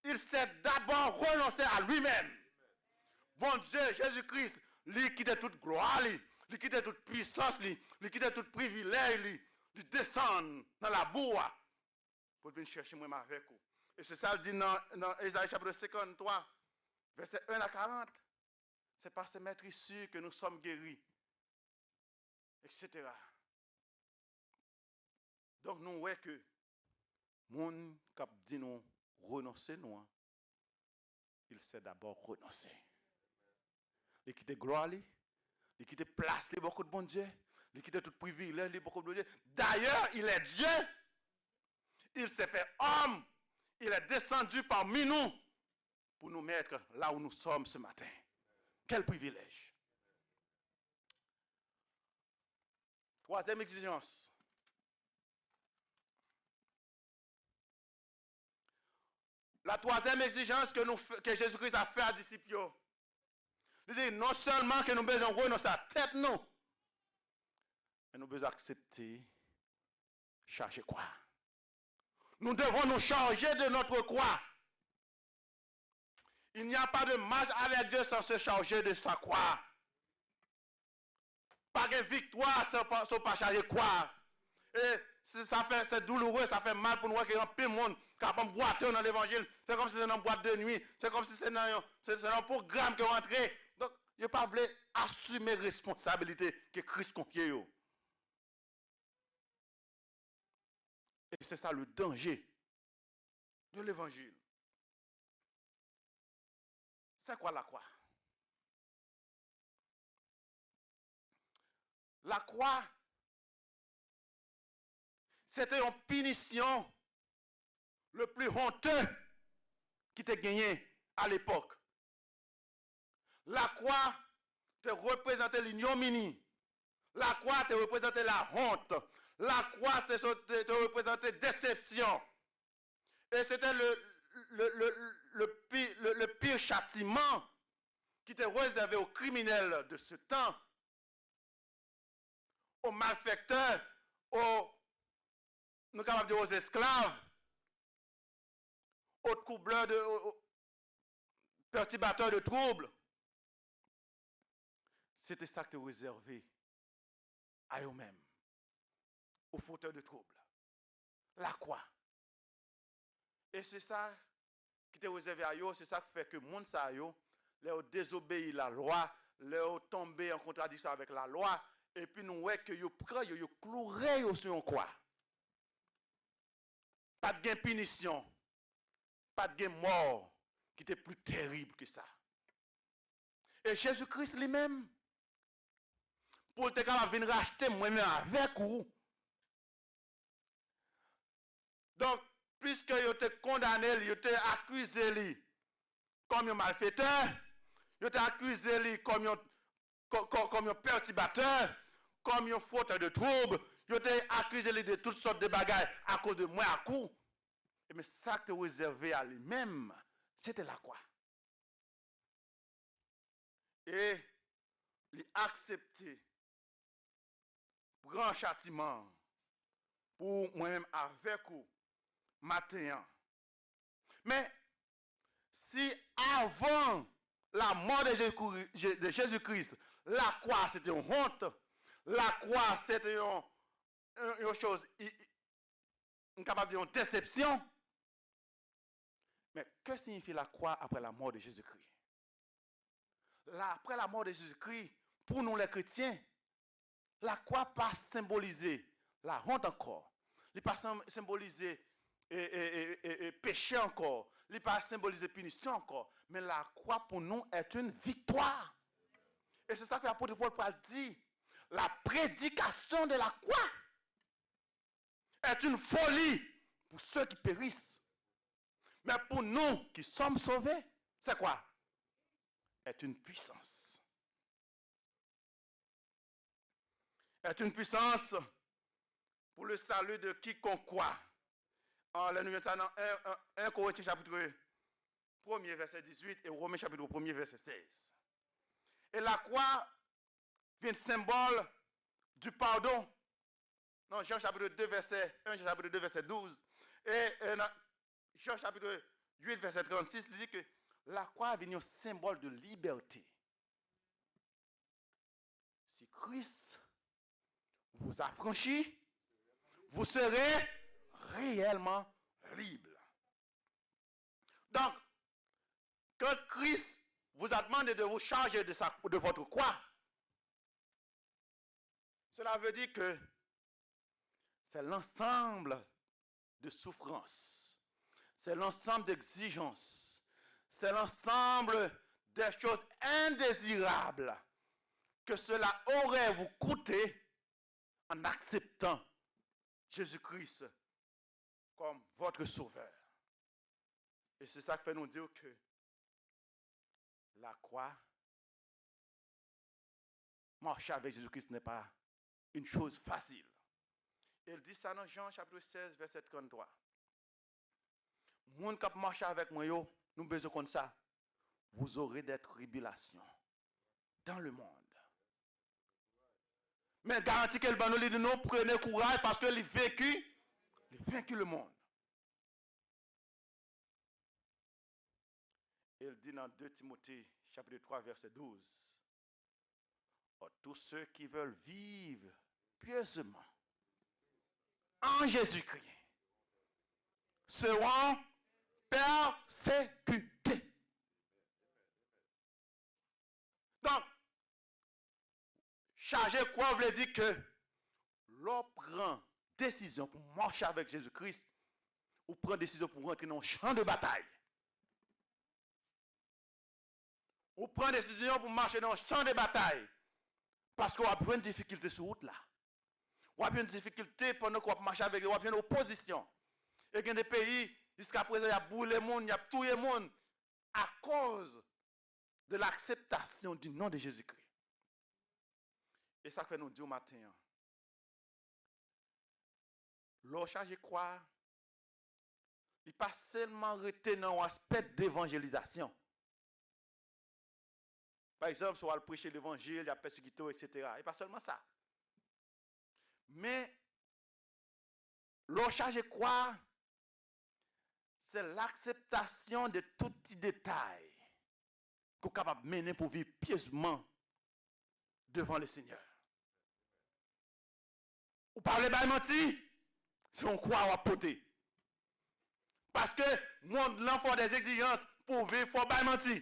il s'est d'abord renoncé à lui-même. Bondye, Jezi Kris, li kite tout glwa li, li kite tout pwisans li, li kite tout privilèj li, li desann nan labou a pou l vin chèche mwen avèk ou. E se sa l di nan, nan Ezayi chapitre cinquante-trois, verset un à quarante. C'est par ses meurtrissures que nous sommes guéris, et cetera. Donk, nou wè ke moun k ap di nou renonse nou an, il s'est d'abord renoncé. Li kite glwa li, li kite plas li bò kot Bondye, li kite tout privilèj li bò kot Bondye. D'ailleurs, il est Dieu. Il s'est fait homme. Il est descendu parmi nous pour nous mettre là où nous sommes ce matin. Quel privilège! Twazyèm egzijans. La twazyèm egzijans ke nou fè, ke Jezi Kris a fè a disip yo. Li di non sèlman ke nou bezwen renonse a tèt nou, men nou bezwen aksepte chaje kwa. Nous devons nous charger de notre croix. Il n'y a pas de marche avec Dieu sans se charger de sa croix. Pa gen viktwa san pa, san pa chaje kwa. E si sa fè, c'est douloureux, sa fè mal pou nou wè ke anpil moun K ap anbwate w nan levanjil. Se kòmsi se nan bwat de nwi. Se kòmsi se nan yon, se, se nan yon pwogram ke w antre. Donk, yo pa vle asime responsabilite ke Kris konfye yo. E se sa le danje de levanjil. C'est quoi la croix? La croix, se te yon pinisyon le plus honteux ki te genyen a lepòk. Lakwa te reprezante linyomini. Lakwa te reprezante lahont. Lakwa te, te, te reprezante desepsyon. Et c'était le, le, le, le, pi- le, le pire châtiment qui était réservé aux criminels de ce temps, aux malfaiteurs, aux, nou kapab di aux esclaves, aux troubleurs de, aux, aux perturbateurs de troubles. Se te sa ki te rezève a yo menm, aux fauteurs de troubles. Lakwa. E se sa ki te rezève a yo, se sa k fè ke moun sa yo, lè yo dezobeyi lalwa, lè yo tonbe an kontradiksyon avèk lalwa, epi nou wè ke yo pran yo, yo kloure yo sou yon kwa. Pa t gen pinisyon, pa t gen mò ki te pli terib ke sa. E Jezi Kris li menm, pou l te kapab vin rachte mwen menm avèk ou. Donk, pliske yo te kondane li, yo te akize li kòm yon malfetè, yo te akize li kòm yon, kò- kò- kòm yon pètibatè, kòm yon fotè de twoub, yo te akize li de tout sòt de bagay akoz de mwen ak ou. Ebyen, sa k te rezève a li menm, se te lakwa. E li aksepte pran chatiman an pou mwen menm avèk ou maten an. Men, si avan la mort de Jésus, de Jésus-Christ, lakwa se te yon wont, lakwa se te yon, yon, yon choz, i- i- m kapab di yon desepsyon. Men, que signifie la croix après la mort de Jésus-Christ? La, après la mort de Jésus-Christ, pou nou lè kretyen, lakwa pa senbolize lahont ankò. Li pa sen- senbolize e, e, e, e, e, peche ankò. Li pa senbolize pinisyon ankò. Men lakwa pou nou est une victoire. E se sa ke apot Pòl pral di, la prédication de la croix est une folie pour ceux qui périssent. Mais pour nous qui sommes sauvés, c'est quoi? Est une puissance. Est une puissance pour le salut de quiconque croit. An, lè nou jwenn sa nan en, en, en Korentyen chapit premye, vèsè dizuit, e Women chapit premye, vèsè sèz. E lakwa vin senbòl du pardon. Nan Jan chapit de, vèsè en, Jan chapit de, vèsè douz. E, e nan Jan chapit uit, vèsè trannsis, li di ke lakwa vin yon senbòl de libète. Si Christ vous affranchit, vous serez réellement libre. Donc, quand Christ vous a demandé de vous charger de, sa, de votre croix, cela veut dire que c'est l'ensemble de souffrances, c'est l'ensemble d'exigences, c'est l'ensemble des choses indésirables que cela aurait vous coûté en acceptant Jésus-Christ comme votre sauveur. Et c'est ça qui fait nous dire que la croix, marcher avec Jésus-Christ n'est pas une chose facile. E l di sa nan Jan chapit sèz, vèsè tranntwa. Moun k ap mache avèk mwen yo, nou bezwen konn sa. Vous aurez des tribulations dans le monde. Men garanti ke l ban nou, li di nou, prenez courage, paske li venki, li venki le monde. E l di nan de Timote, chapit twa, vèsè douz, Or, tous ceux qui veulent vivre pieusement en Jésus-Christ seront persécutés. Donk, chaje kwa vle di ke lè w pran desizyon pou mache avèk Jezi Kris, ou pran desizyon pou rantre nan yon chan de batay. Ou pran desizyon pou mache nan yon chan de batay. Paske w ap jwenn difikilte sou wout la. W ap jwenn difikilte pandan ke w ap mache avèk li, w ap jwenn opozisyon. E gen de peyi, jiska prezan, y ap boule moun, y ap touye moun akoz de l'akseptasyon di non de Jezikri. E sa k fè nou di w maten an, lè w chaje kwa a, li pa sèlman rete nan yon aspè devanjelizasyon. Pa egzanp, si w al preche levanjil, y ap pèsekite w, etsetera. E pa sèlman sa. Men, lè w chaje kwa a, se lakseptasyon de tout ti detay ke w kapab mennen pou w viv pyezman devan Lesenyè. Ou pa vle bay manti, se yon kwa w ap pote. Paske mond lan fè w dè egzijans pou w viv, fò w bay manti.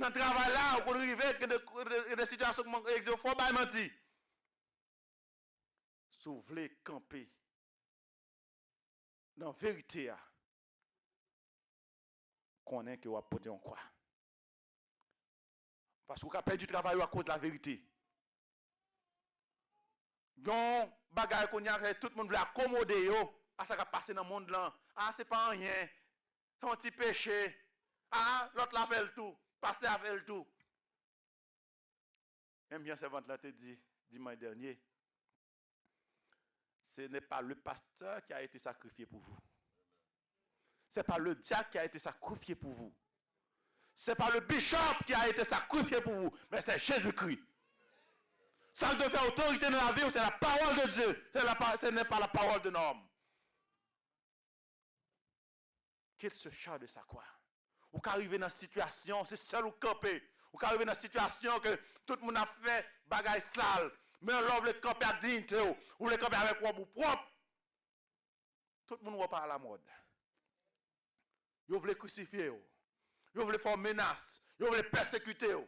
Nan travay la, ou konn rive, gen de, gen de, gen de sitiyasyon k manke egzijans, fò w bay manti. Si w vle kanpe nan verite a, konnen ke w ap pote yon kwa. Paske w ka pèdi travay ou akoz laverite. Yon bagay kounye a, tout moun vle akomode yo a sa k ap pase nan mond lan. A, se pa anyen. Se yon ti peche. A, lòt la fè l tou. Pastè a fè l tou. Menm jan sèvant lan te di dimanch dènye, ce n'est pas le pasteur qui a été sacrifié pour vous. C'est pas le diacre qui a été sacrifié pour vous. C'est pas le bishop qui a été sacrifié pour vous, mais c'est Jésus-Christ. Ça qui devait faire autorité dans la vie, c'est la parole de Dieu. C'est la pa- ce n'est pas la parole d'un homme. Qu'il se charge de sa croix. Ou ka rive nan sitiyasyon, se sèl ou k kanpe. Ou ka rive nan sitiyasyon ke tout moun ap fè bagay sal. Men lè w vle kanpe ak diyite w, ou vle kanpe avèk wòb ou pwòp, tout moun wè w pa alamòd. Yo vle krisifye w. Yo vle fè w menas. Yo vle pèsekite w.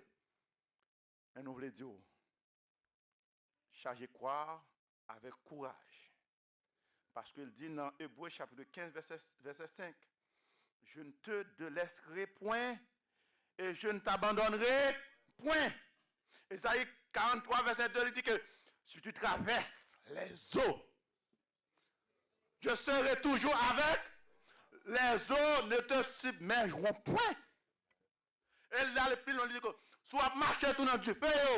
Men nou vle di w, chaje kwa a avèk kouraj. Paske l di nan Ebre chapit kenz, vèsè, vèsè senk, je ne te délaisserai point et je ne t'abandonnerai point. Ezayi karant twa, vèsè de, li di ke si tu traverses les eaux, je serai toujours avec, les eaux ne te submergeront point. E l ale pi lwen, li di ke si w ap mache tou nan dife yo,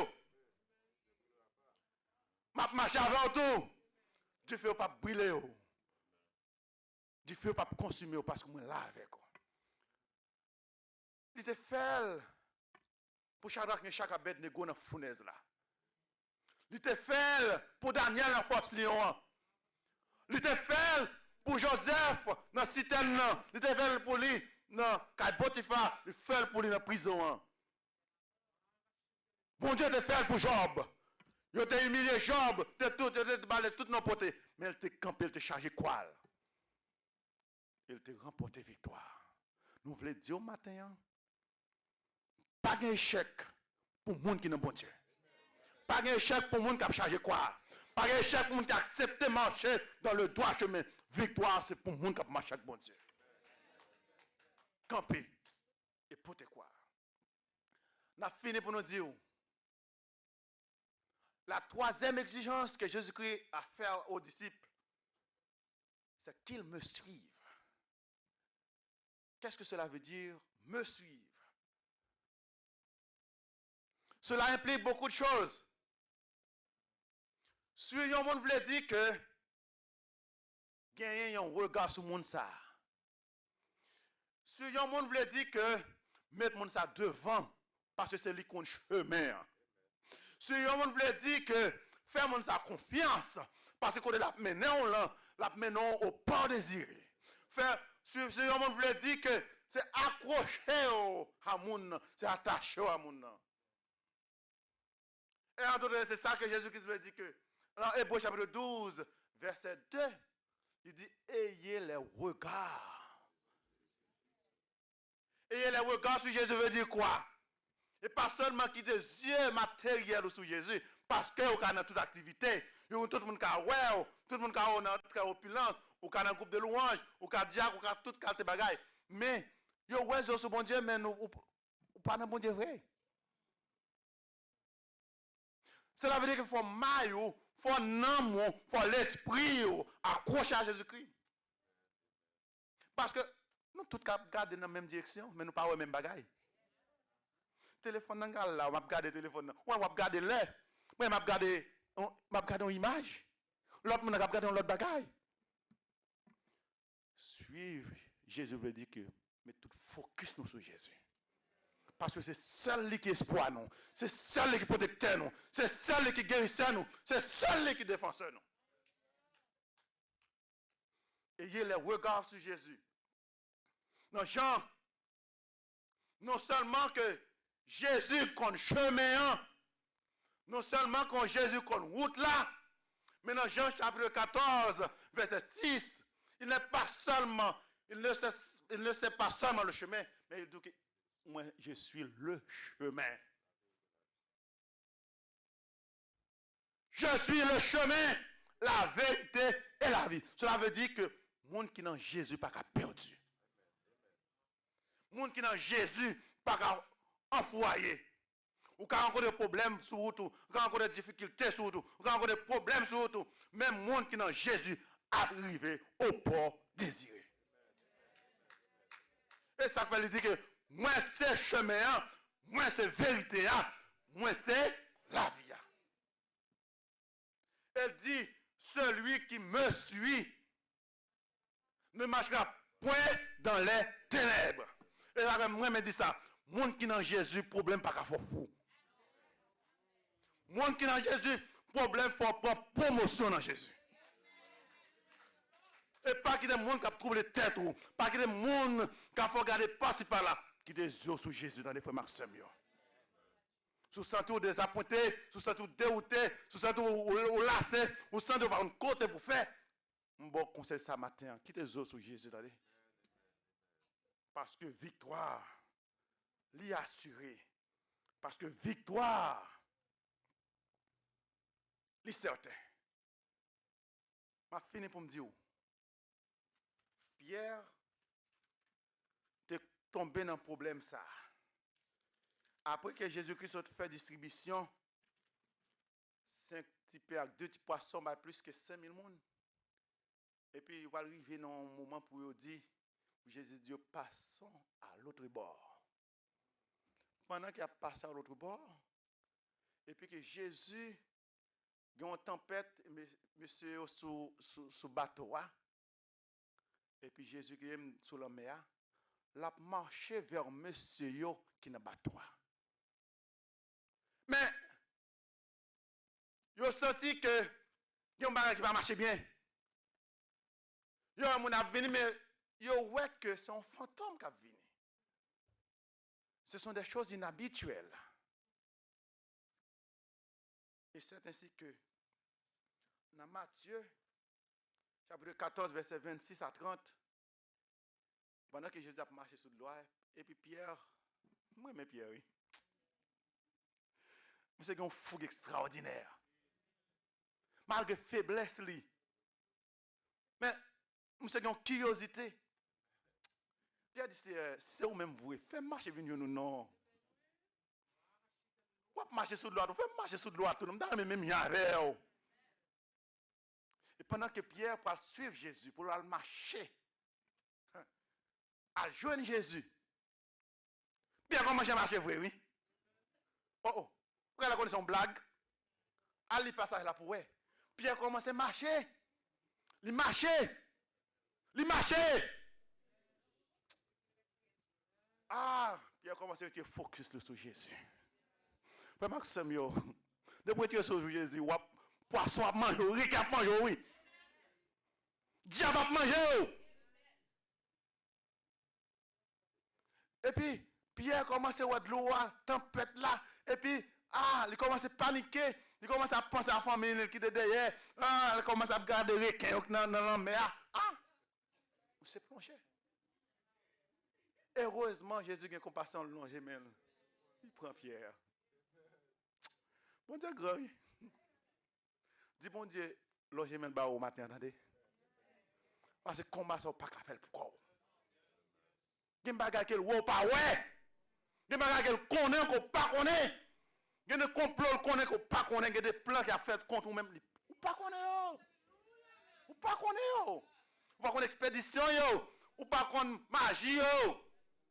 m ap mache avè w tou. Dife yo p ap brile w. Dife yo p ap konsime w paske mwen la avèk ou. Li te fè l pou Chadrak, Mechak, Abèdnego nan founèz la. Li te fè l pou Danyèl nan fòs lyon an. Li te fè l pou Jozèf nan sitèn nan. Li te fè l pou li nan kay Potifa. Li fè l pou li nan prizon an. Bondye te fè l pou Jòb. Yo te imilye Jòb, te tout, yo te bale tout non pote. Men l te kanpe, l te chaje kwa l. E l te ranpòte viktwa. Nou vle di w maten an, pa gen echèk pou moun ki nan Bondye. Pa gen echèk pou moun k ap chaje kwa. Pa gen echèk pou moun ki aksepte mache dans le droit chemin. Viktwa se pou moun k ap mache ak Bondye. Kanpe e pote kwa. N ap fini pou nou di w, la troisième exigence que Jésus-Christ a fait aux disciples, c'est qu'ils me suivent. Qu'est-ce que cela veut dire, me suivre? Cela implique beaucoup de choses. Swiv yon moun vle di ke genyen yon rega sou moun sa a. Swiv yon moun vle di ke met moun sa devan, paske se li konn chemen an. Swiv yon moun vle di ke fè moun sa konfyans, paske kote l ap mennen w lan, l ap mennen w au port désiré. Fè, swiv, swiv yon moun vle di ke se akwoche w a moun nan, se atache w a moun nan. E an tout, se sa ke Jezikri vle di ke Nan Ebre chapit douz, vèsè de, li di, ayez les regards. Ayez les regards sur Jésus veut dire quoi? E pa sèlman kite zye materyèl ou sou Jezi, paske ou ka nan tout aktivite, yo, tout moun ka wè w, tout moun ka wè w nan trè opilan, ou ka nan gwoup de lwanj, ou ka dyak, ou ka tout kalite bagay. Men, yo wè zye w sou Bondye, men nou, ou, ou pa nan Bondye vre. Cela veut dire que fò may ou, fò nanm ou, fò lespri ou akwoche a Jezikri. Paske nou tout ka gade nan menm direksyon, men nou pa wè menm bagay. Telefòn nan ka la, w ap gade telefòn nan. Wè, w ap gade lè. Mwen, m ap gade, m ap gade yon imaj. Lòt moun nan k ap gade yon lòt bagay. Suiv Jezi vle di ke met tout fokis nou sou Jezi. Paske se sèl li ki espwa nou. Se sèl li ki pwotektè nou. Se sèl li ki gerisè nou. Se sèl li ki defansè nou. Ayez les regards sur Jésus. Nan Jan, non sèlman ke Jezi konn chemen an, non sèlman ke Jezi konn wout la, men nan Jan chapit katòz, vèsè sis, il n'est pas seulement, il ne sait, il ne sait pas seulement le chemin, mais il dit que moi, je suis le chemin. Je suis le chemin, la vérité et la vie. Cela veut dire que moun ki nan Jezi pa ka pèdi. Moun ki nan Jezi pa ka anfwaye. Ou ka rankontre pwoblèm sou wout ou, ou ka rankontre difikilte sou wout ou, ou ka rankontre pwoblèm sou wout ou. Men moun ki nan Jezi ap rive o pò dezire. E sa k fè li di ke mwen se chemen an, mwen se verite a, mwen se lavi a. El di, celui qui me suit ne marchera point dans les ténèbres. E la, mwen renmen di sa, moun ki nan Jezi, pwoblèm pa ka fè w fou. Moun ki nan Jezi, pwoblèm fè w pran pwomosyon nan Jezi. E pa kite moun k ap twouble tèt ou, pa kite moun k ap fè w gade pasi pala. Kite zye w sou Jezi, tande frè m ak sè m yo. Si w santi w dezapwente, si w santi w dewoute, si w santi w, w, w lase, ou santi w pa konn kote pou fè, m ba w konsèy sa maten an, kite zye w sou Jezi, tande. Paske viktwa, li asire. Paske viktwa, li sèten. M ap fini pou m di w, Pyè te tonbe nan pwoblèm sa a. Apre ke Jezikri sot fè distribisyon senk ti pè ak de ti pwason bay plis ke senk mil moun, epi yo pral rive nan yon moman pou yo di, pou Jezi di yo, passons à l'autre bord. Pandan ke y ap pase a lòt bò, epi ke Jezi gen yon tanpèt, me-, mesye yo sou, sou, sou bato a, epi Jezi ki menm sou lanmè a, l ap mache vè mesye yo ki nan bato a. Men, yo santi ke gen yon bagay ki pa mache byen. Yo wè moun ap vini, men yo wè ke se yon fantòm k ap vini. Ce sont des choses inhabituelles. Et c'est ainsi que, dans Matthieu, chapitre quatorze, verset vingt-six à trente, pandan ke Jezi ap mache sou dlo a, epi Pyè, mwen renmen Pyè, wi. Misye gen yon foug ekstraòdinè. Malgre feblès li, men, misye gen yon kiryozite. Pyè di, Seyè, si se ou menm vre, fè m mache vin jwenn ou non. W ap mache sou dlo a tou, fè m mache sou dlo a tou non, m ta renmen menm jan avè w. E pandan ke Pyè pral swiv Jezi pou l al mache, al jwenn Jezi, Pyè kòmanse mache vre, wi. O, o. Ou genlè konnen se yon blag. Al li pasaj la pou wè. Pyè kòmanse mache. Li mache. Li mache. Ah, Pyè kòmanse retire fokis li sou Jezi. Frè m ak sè m yo, depi w retire sou Jezi, w ap, pwason ap manje w, reken ap manje w, wi. Dyab ap manje w. Epi, Pyè kòmanse wè dlo a, tanpèt la, epi, a, li kòmanse panike, Li kòmanse ap panse a fanmi li ki te dèyè. Ah, li kòmanse ap gade reken yo nan, nan lanmè a. Ah! Ou se plonje. Erezman, Jezi gen konpasyon, l lonje men l. Li pran pyè a. Bondye gran, wi. Di Bondye, lonje men l ba ou maten an, tande. Paske konba sa ou pa ka fè l pou kò w. Gen bagay ke l wè ou pa wè. Gen bagay ke l konnen ke w pa konnen. Gen de konplo l konnen ke w pa konnen. Gen de plan k ap fèt kont ou menm. Ou pa konnen yo. Ou pa konnen yo. Ou pa konn ekspedisyon yo. Ou pa konn maji yo.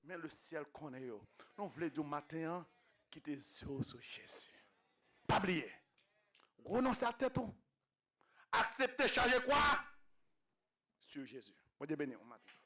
Men le syèl konnen yo. Nou vle di w maten an, kite zye w sou Jezi. Pa bliye, renonse a tèt ou. Aksepte chaje kwa sou Jezi. Bondye beni w maten.